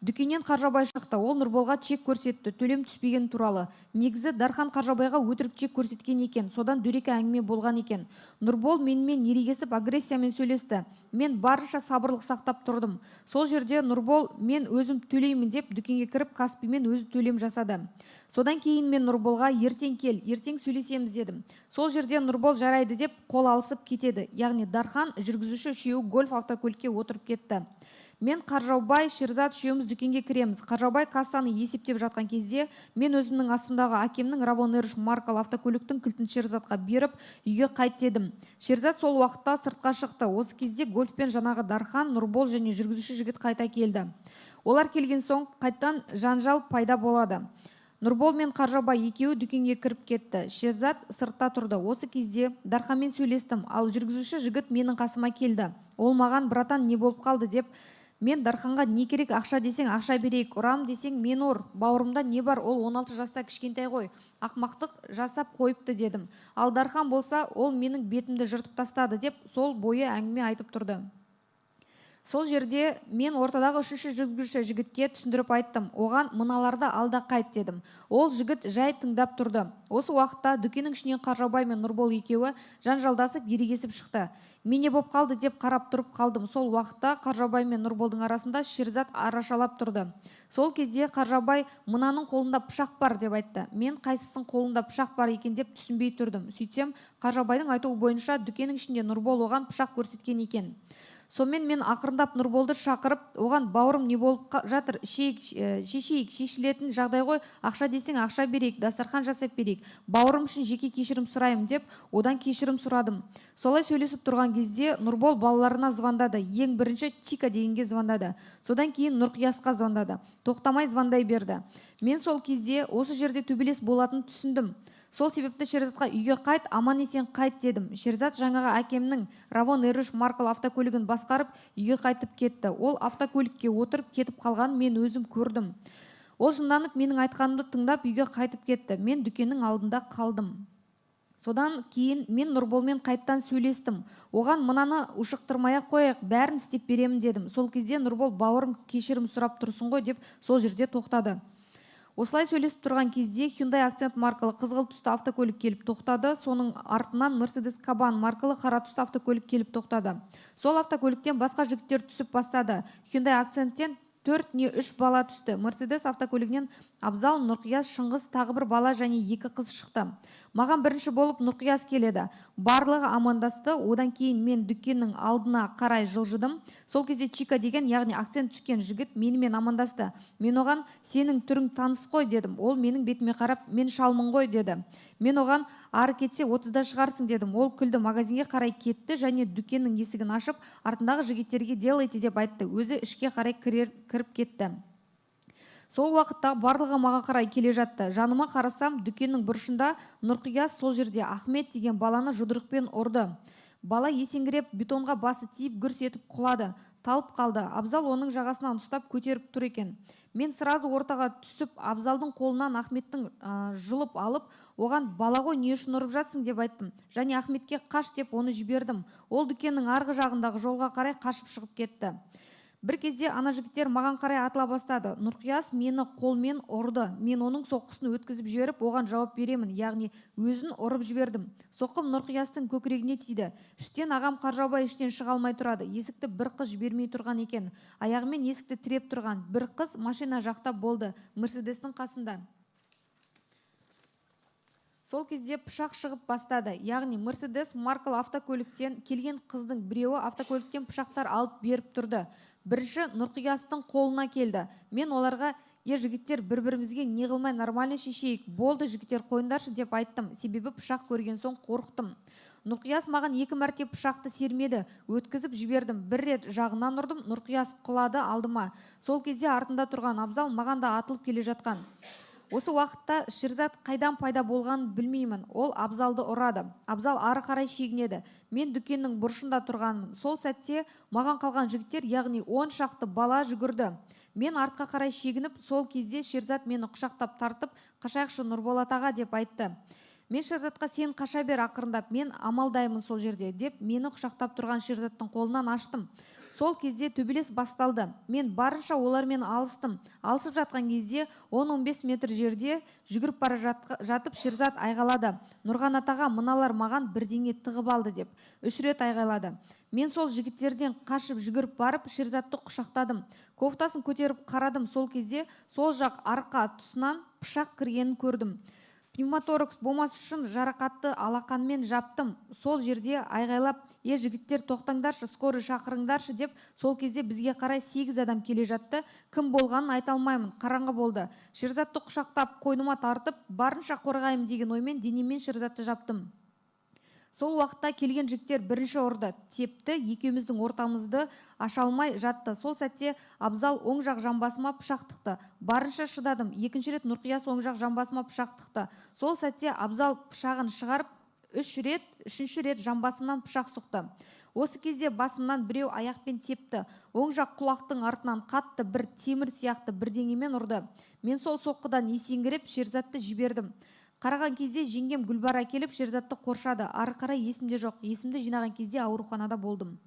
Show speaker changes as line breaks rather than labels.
Дүкеннен Қаржаубай шықты. Ол Нұрболға чек көрсетті, төлем түспеген туралы. Негізі Дархан Қаржаубайға өтірік чек көрсеткен екен. Содан дөрекі әңгіме болған екен. Нұрбол менімен ерегесіп, агрессиямен сөйлесті. Мен барынша сабырлық сақтап тұрдым. Сол жерде Нұрбол мен өзім төлеймін деп дүкенге кіріп, Каспимен өзі төлем жасады. Содан кейін мен Нұрболға ертең кел, ертең сөйлесеміз дедім. Сол жерде Нұрбол жарайды деп қол алысып кетеді. Яғни Дархан, жүргізуші үшеуі Гольф автокөлікке отырып кетті. Мен, Қаржаубай, Шерзат үшеуміз дүкенге кіреміз. Қаржаубай кассаны есептеп жатқан кезде мен өзімнің астымдағы әкемнің Равон R3 маркалы автокөліктің кілтін Шерзатқа беріп, үйге қайт дедім. Шерзат сол уақытта сыртқа шықты. Осы кезде Гольфпен жаңағы Дархан, Нұрбол және жүргізуші жігіт қайта келді. Олар келген соң қайттан жанжал пайда болады. Нұрбол мен Қаржаубай екеуі дүкенге кіріп кетті. Шерзат сыртта тұрды. Осы кезде Дарханмен сөйлестім, ал жүргізуші жігіт менің қасыма келді. Ол маған: «Братан, не болып қалды?» – деп. Мен Дарханға: «Не керек, ақша десең, ақша берейік, ұрам десең, мен ұр, бауырымда не бар, ол 16 жаста, кішкентай ғой, ақмақтық жасап қойыпты», – дедім. Ал Дархан болса, ол менің бетімді жыртып тастады деп сол бойы әңгіме айтып тұрды. Сол жерде мен ортадағы үшінші жүргізуші жігітке түсіндіріп айттым. Оған: «Мыналарды алда қайт», – дедім. Ол жігіт жай тыңдап тұрды. Осы уақытта дүкеннің ішінен Қаржаубай мен Нұрбол екеуі жанжалдасып, ерегесіп шықты. Мен не болып қалды деп қарап тұрып қалдым. Сол уақытта Қаржаубай мен Нұрболдың арасында Шерзат арашалап тұрды. Сол кезде Қаржаубай: «Мынаның қолында пышақ бар», – деп айтты. Мен қайсысының қолында пышақ бар екен деп түсінбей тұрдым. Сөйтсем, Қаржаубайдың айтуы бойынша, дүкеннің ішінде Нұрбол оған пышақ көрсеткен екен. Сонымен мен ақырындап Нұрболды шақырып, оған: «Бауырым, не болып жатыр? Шешейік, шешілетін жағдай ғой. Ақша десең, ақша берейік, дастархан жасап берейік. Бауырым үшін жеке кешірім сұраймын», – деп, одан кешірім сұрадым. Солай сөйлесіп тұрған кезде Нұрбол балаларына звондады. Ең бірінші Чика дегенге звондады. Содан кейін Нұрқиясқа звондады. Тоқтамай звондай берді. Мен сол кезде осы жерде төбелес болатынын түсіндім. Сол себепті Шерзатқа: «Үйге қайт, аман есен қайт», – дедім. Шерзат жаңағы әкемнің Равон R3 маркалы автокөлігін басқарып, үйге қайтып кетті. Ол автокөлікке отырып кетіп қалғанын мен өзім көрдім. Ол жынданып, менің айтқанымды тыңдап, үйге қайтып кетті. Мен дүкеннің алдында қалдым. Содан кейін мен Нұрболмен қайттан сөйлестім. Оған: «Мынаны ушықтырмай ақ қояйық, бәрін істеп беремін», – дедім. Сол кезде Нұрбол: «Бауырым, кешірім сұрап тұрсың ғой», – деп сол жерде тоқтады. Осылай сөйлесіп тұрған кезде Hyundai Accent маркалы қызғылт түсті автокөлік келіп тоқтады. Соның артынан Mercedes Кабан маркалы қара түсті автокөлік келіп тоқтады. Сол автокөліктен басқа жігіттер түсіп бастады. Hyundai Accentтен төрт не үш бала түсті. Mercedes автокөлігінен Абзал, Нұрқияс, Шыңғыс, тағы бір бала және екі қыз шықты. Маған бірінші болып Нұрқияс келеді. Барлығы амандасты. Одан кейін мен дүкеннің алдына қарай жылжыдым. Сол кезде Чика деген, яғни Акцент түскен жігіт менімен амандасты. Мен оған: «Сенің түрің таныс қой», – дедім. Ол менің бетіме қарап: «Мен шалмын ғой», – деді. Мен оған: «Ары кетсе 30-да шығарсың», – дедім. Ол күлді, магазинге қарай кетті және дүкеннің есігін ашып, артындағы жігіттерге «делайте» деп айтты. Өзі ішке қарай кіріп кетті. Сол уақытта барлығы маған қарай келе жатты. Жаныма қарасам, дүкеннің бұрышында Нұрқияс сол жерде Ахмет деген баланы жұдырықпен ұрды. Бала есеңгіреп, бетонға басы тиіп, гүрс етіп құлады, талып қалды. Абзал оның жағасынан ұстап, көтеріп тұр екен. Мен сразу ортаға түсіп, Абзалдың қолынан Ахметтің жұлып алып, оған: «Бала ғой, не үшін ұрып жатсың?» – деп айттым және Ахметке «Қаш» деп оны жібердім. Ол дүкеннің арғы жағындағы жолға қарай қашып шығып кетті. Бір кезде ана жігіттер маған қарай атыла бастады. Нұрқияс мені қолмен ұрды. Мен оның соққысын өткізіп жіберіп, оған жауап беремін, яғни өзін ұрып жібердім. Соққым Нұрқиястың көкірегіне тиді. Іштен ағам Қаржаубай іштен шыға алмай тұрады. Есікті бір қыз жібермей тұрған екен, аяғымен есікті тіреп тұрған. Бір қыз машина жақта болды, Мерседестің қасында. Сол кезде пышақ шығып бастады. Яғни Мерседес маркалы автокөліктен келген қыздың біреуі автокөліктен пышақтар алып беріп тұрды. Бірінші Нұрқиястың қолына келді. Мен оларға: «Е, жігіттер, бір бірімізге не қылмай, нормально шешейік, болды, жігіттер, қойыңдаршы», – деп айттым. Себебі пышақ көрген соң қорықтым. Нұрқияс маған екі мәрте пышақты сермеді, өткізіп жібердім. Бір рет жағынан ұрдым, Нұрқияс құлады алдыма. Сол кезде артында тұрған Абзал маған да атылып келе жатқан. Осы уақытта Шерзат қайдан пайда болғанын білмеймін. Ол Абзалды ұрады. Абзал ары қарай шегінеді. Мен дүкеннің бұрышында тұрғанмын. Сол сәтте маған қалған жігіттер, яғни 10 шақты бала жүгірді. Мен артқа қарай шегініп, сол кезде Шерзат мені құшақтап тартып: «Қашайықшы, Нұрболат аға», – деп айтты. Мен Шерзатқа: «Сен қаша бер ақырындап, мен амалдаймын сол жерде», – деп, мені құшақтап тұрған Шерзаттың қолынан аштым. Сол кезде төбелес басталды. Мен барынша олармен алыстым. Алысып жатқан кезде 10-15 метр жерде жүгіріп бара жатып Шерзат айғайлады: «Нұрғанат аға, мыналар маған бірдеңе тығып алды», – деп үш рет айғайлады. Мен сол жігіттерден қашып жүгіріп барып, Шерзатты құшақтадым. Кофтасын көтеріп қарадым. Сол кезде сол жақ арқа тұсынан пышақ кіргенін көрдім. Пневмоторакс болмас үшін жарақатты алақанмен жаптым. Сол жерде айғайлап: «Е, жігіттер, тоқтаңдаршы, скорый шақырыңдаршы», – деп. Сол кезде бізге қарай сегіз адам келе жатты. Кім болғанын айта алмаймын, қараңғы болды. Шерзатты құшақтап, қойныма тартып, барынша қорғаймын деген оймен денеммен Шерзатты жаптым. Сол уақытта келген жігіттер бірінші ұрды, тепті, екеуміздің ортамызды аша алмай жатты. Сол сәтте Абзал оң жақ жамбасыма пышақ тықты. Барынша шыдадым. Екінші рет Нұрқияс оң жақ жамбасыма пышақ тықты. Сол сәтте Абзал пышағын шығарып, үш рет, үшінші рет жамбасымнан пышақ сұқты. Осы кезде басымнан біреу аяқпен тепті. Оң жақ құлақтың артынан қатты бір темір сияқты бірдеңемен ұрды. Мен сол соққыдан есеңгіреп, Шерзатты жібердім. Қараған кезде жеңгем Гүлбара келіп, Шерзатты қоршады. Ары қарай есімде жоқ. Есімді жинаған кезде ауруханада болдым.